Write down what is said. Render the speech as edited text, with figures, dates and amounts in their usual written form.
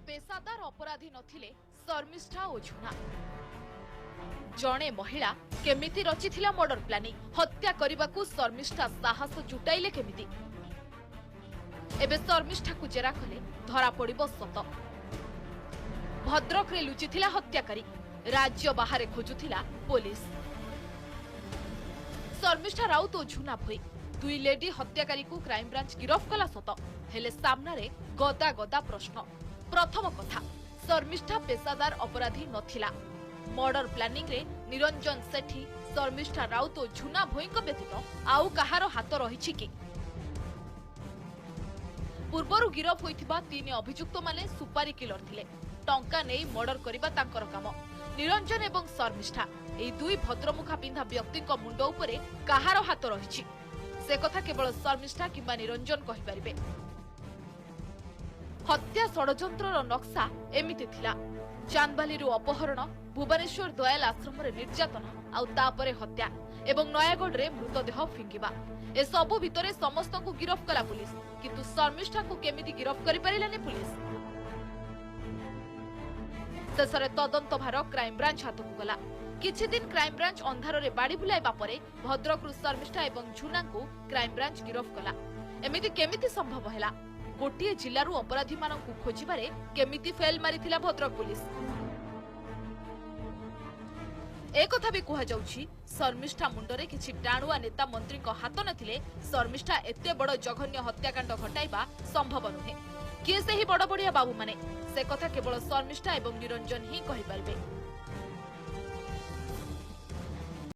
ପେସାଦାର ଅପରାଧୀ ନଥିଲେ ଶର୍ମିଷ୍ଠା ଓ ଝୁନା। ଜଣେ ମହିଳା କେମିତି ରଚିଥିଲା ମର୍ଡର ପ୍ଲାନିଂ? ହତ୍ୟା କରିବାକୁ ଶର୍ମିଷ୍ଠା ସାହସ ଜୁଟାଇଲେ କେମିତି? ଏବେ ଶର୍ମିଷ୍ଠାକୁ ଜେରା କଲେ ଧରାପଡ଼ିବ ସତ। ଭଦ୍ରକରେ ଲୁଚିଥିଲା ହତ୍ୟାକାରୀ, ରାଜ୍ୟ ବାହାରେ ଖୋଜୁଥିଲା ପୋଲିସ। ଶର୍ମିଷ୍ଠା ରାଉତ ଓ ଝୁନା ଭୋଇ ଦୁଇ ଲେଡି ହତ୍ୟାକାରୀକୁ କ୍ରାଇମବ୍ରାଞ୍ଚ ଗିରଫ କଲା ସତ, ହେଲେ ସାମ୍ନାରେ ଗଦା ଗଦା ପ୍ରଶ୍ନ। ପ୍ରଥମ କଥା, ଶର୍ମିଷ୍ଠା ପେସାଦାର ଅପରାଧୀ ନଥିଲା। ମର୍ଡର ପ୍ଲାନିଂରେ ନିରଞ୍ଜନ ସେଠୀ, ଶର୍ମିଷ୍ଠା ରାଉତ ଓ ଝୁନା ଭୋଇଙ୍କ ବ୍ୟତୀତ ଆଉ କାହାର ହାତ ରହିଛି କି? ପୂର୍ବରୁ ଗିରଫ ହୋଇଥିବା ତିନି ଅଭିଯୁକ୍ତମାନେ ସୁପାରି କିଲର ଥିଲେ। ଟଙ୍କା ନେଇ ମର୍ଡର କରିବା ତାଙ୍କର କାମ। ନିରଞ୍ଜନ ଏବଂ ଶର୍ମିଷ୍ଠା ଏହି ଦୁଇ ଭଦ୍ରମୁଖା ପିନ୍ଧା ବ୍ୟକ୍ତିଙ୍କ ମୁଣ୍ଡ ଉପରେ କାହାର ହାତ ରହିଛି, ସେ କଥା କେବଳ ଶର୍ମିଷ୍ଠା କିମ୍ବା ନିରଞ୍ଜନ କହିପାରିବେ। ହତ୍ୟା ଷଡ଼ଯନ୍ତ୍ରର ନକ୍ସା ଏମିତି ଥିଲା: ଚାନ୍ଦବାଲିରୁ ଅପହରଣ, ଭୁବନେଶ୍ୱର ଦୟାଲ ଆଶ୍ରମରେ ନିର୍ଯାତନା, ଆଉ ତାପରେ ହତ୍ୟା ଏବଂ ନୟାଗଡ଼ରେ ମୃତଦେହ ଫିଙ୍ଗିବା। ଏସବୁ ଭିତରେ ସମସ୍ତଙ୍କୁ ଗିରଫ କଲା ପୁଲିସ, କିନ୍ତୁ ଶର୍ମିଷ୍ଠାଙ୍କୁ କେମିତି ଗିରଫ କରିପାରିଲାନି ପୁଲିସ? ଶେଷରେ ତଦନ୍ତ ଭାର କ୍ରାଇମବ୍ରାଞ୍ଚ ହାତକୁ ଗଲା। କିଛିଦିନ କ୍ରାଇମବ୍ରାଞ୍ଚ ଅନ୍ଧାରରେ ବାଡ଼ି ବୁଲାଇବା ପରେ ଭଦ୍ରକରୁ ଶର୍ମିଷ୍ଠା ଏବଂ ଝୁନାଙ୍କୁ କ୍ରାଇମବ୍ରାଞ୍ଚ ଗିରଫ କଲା। ଏମିତି କେମିତି ସମ୍ଭବ ହେଲା? ଗୋଟିଏ ଜିଲ୍ଲାରୁ ଅପରାଧୀମାନଙ୍କୁ ଖୋଜିବାରେ କେମିତି ଫେଲ୍ ମାରିଥିଲା ଭଦ୍ରକ ପୁଲିସ? ଏକଥା ବି କୁହାଯାଉଛି, ଶର୍ମିଷ୍ଠା ମୁଣ୍ଡରେ କିଛି ଟାଣୁଆ ନେତା ମନ୍ତ୍ରୀଙ୍କ ହାତ ନଥିଲେ ଶର୍ମିଷ୍ଠା ଏତେ ବଡ଼ ଜଘନ୍ୟ ହତ୍ୟାକାଣ୍ଡ ଘଟାଇବା ସମ୍ଭବ ନୁହେଁ। କିଏ ସେହି ବଡ଼ ବଡ଼ିଆ ବାବୁମାନେ, ସେ କଥା କେବଳ ଶର୍ମିଷ୍ଠା ଏବଂ ନିରଞ୍ଜନ ହିଁ କହିପାରିବେ।